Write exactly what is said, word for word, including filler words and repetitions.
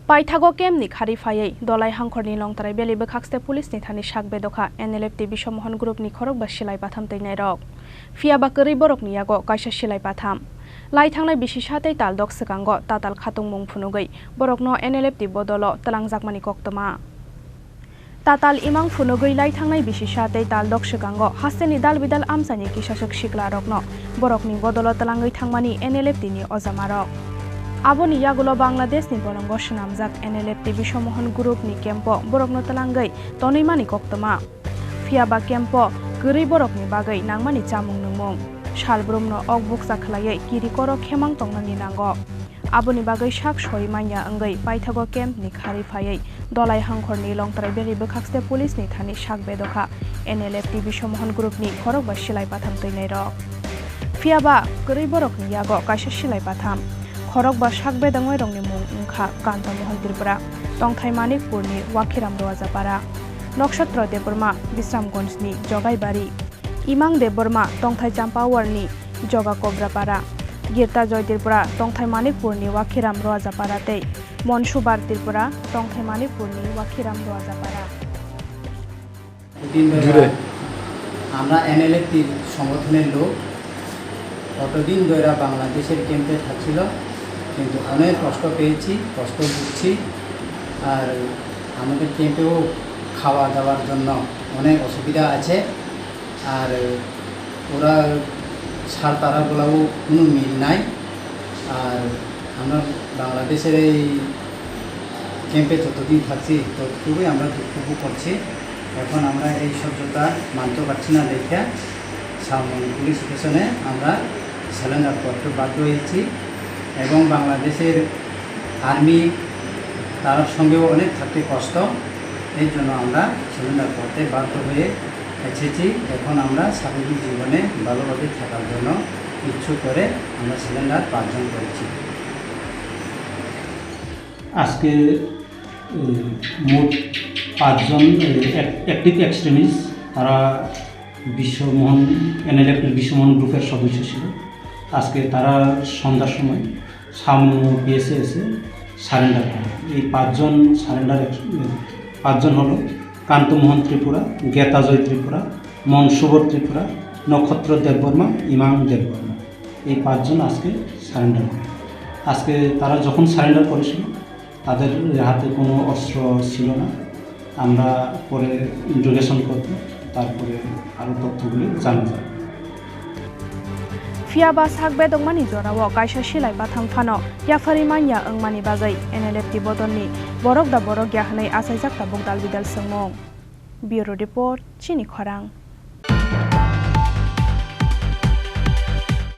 Paithago camp ni khari phaiwi Dolai Hangkhor ni Longtarai Valley bwkhakste police ni thani sak bedokha N L F T Biswamohan group ni khorokba silai batham twinairok. Phiyaba kwrwi borok ni yago kaisa silai batham. Lai thangnai bisi sa tei tal dok swkango tatal khatungmung phunugwi borokno N L F T bodolo twlangjakmani koktwma. Tatal imang phunugwi lai thangnai bisi sa tei tal dok swkango hasteni dal bidal amchaini kisaswk siklarokno borokni bodolo twlangwi thangmani N L F T ni ojamarok. Aboni yagulo Bangladesh ni bolongo swnamjak N L F T Biswamohan group ni camp o borokno twlangwi tonwimani koktwma. Phiyaba camp o kwrwi borokni bagwi nangmani chamung nungmung, salbrumno ok bukcha khwlaiwi kiri koro khemang tongnani nango. Aboni bagwi sak soi manya wngwi paithago camp ni khari phaiwi Dolai Hangkhor ni Longtarai Valley bwkhakste police ni thani sak bedokha N L F T Biswamohan group ni khorokba silai batham twinairok. Phiyaba kwrwi borokni yago kaisa silai batham. Khorokba sak bedoknairokni mung wngkha Kanta Mohan Tripura, Tongthai Manikpur ni Wakhiram Roajapara, Nokshatro Debbarma, Bisramganj ni Jogaibari, Imang Debbarma, Tongthai Champawar ni Joga Kobrapara, Girta Joy Tripura, Tongthai Manikpur ni Wakhiram Roajapara tei Monsubar Tripura, Tongthai Manikpur ni Wakhiram Roajapara. কতদিন ধরে জুড়ে। আমরা এনএলএফটির সংগঠনের লোক। কতদিন ধরে বাংলাদেশের ক্যাম্পে থাকছিল, কিন্তু অনেক কষ্ট পেয়েছি, কষ্ট ভুগছি। আর আমাদের ক্যাম্পেও খাওয়া দাওয়ার জন্য অনেক অসুবিধা আছে। আর ওরা সার তারাগুলাও কোনো মিল নাই। আর আমরা বাংলাদেশের এই ক্যাম্পে যতদিন থাকছি, ততটুকুই আমরা দুঃখ ভোগ করছি। এখন আমরা এই সহ্যতা মানতে পারছি না দেখে সামন পুলিশ স্টেশনে আমরা সিলিন্ডার করতে বাধ্য হয়েছি। এবং বাংলাদেশের আর্মি, তার সঙ্গেও অনেক থাকতে কষ্ট, এই জন্য আমরা সিলিন্ডার করতে বাধ্য হয়ে এসেছি। এখন আমরা স্বাভাবিক জীবনে ভালোভাবে থাকার জন্য ইচ্ছুক করে আমরা সিলিন্ডার পাঁচজন করেছি। আজকে, এ, মোট পাঁচজন, এ, এক-, অ্যাক্টিভ এক্সট্রিমিস্ট, তারা বিশ্বমোহন, এনএলএফ বিশ্বমোহন গ্রুপের সদস্য ছিল। আজকে তারা সন্ধ্যার সময় সামনো পিএসএ এসে সারেন্ডার করে। এই পাঁচজন সারেন্ডার, পাঁচজন হলো কান্তমোহন ত্রিপুরা, গেতাজয় ত্রিপুরা, মনসুবর ত্রিপুরা, নক্ষত্র দেববর্মা, ইমাং দেববর্মা। এই পাঁচজন আজকে সারেন্ডার করে। আজকে তারা যখন সারেন্ডার করেছিল, তাদের হাতে কোনো অস্ত্র ছিল না। আমরা পরে ইন্টারোগেশন করব, তারপরে আরও তথ্যগুলি জানা যাবে। Phiya ba sak bedokmani jorao kaisa silai batham phano yapharwi manya wngmani bagwi N L F T bodolni borok da borok ya hwnwi achaijak tabuk dalbidal swngmung. Bureau Report, Chini Khorang.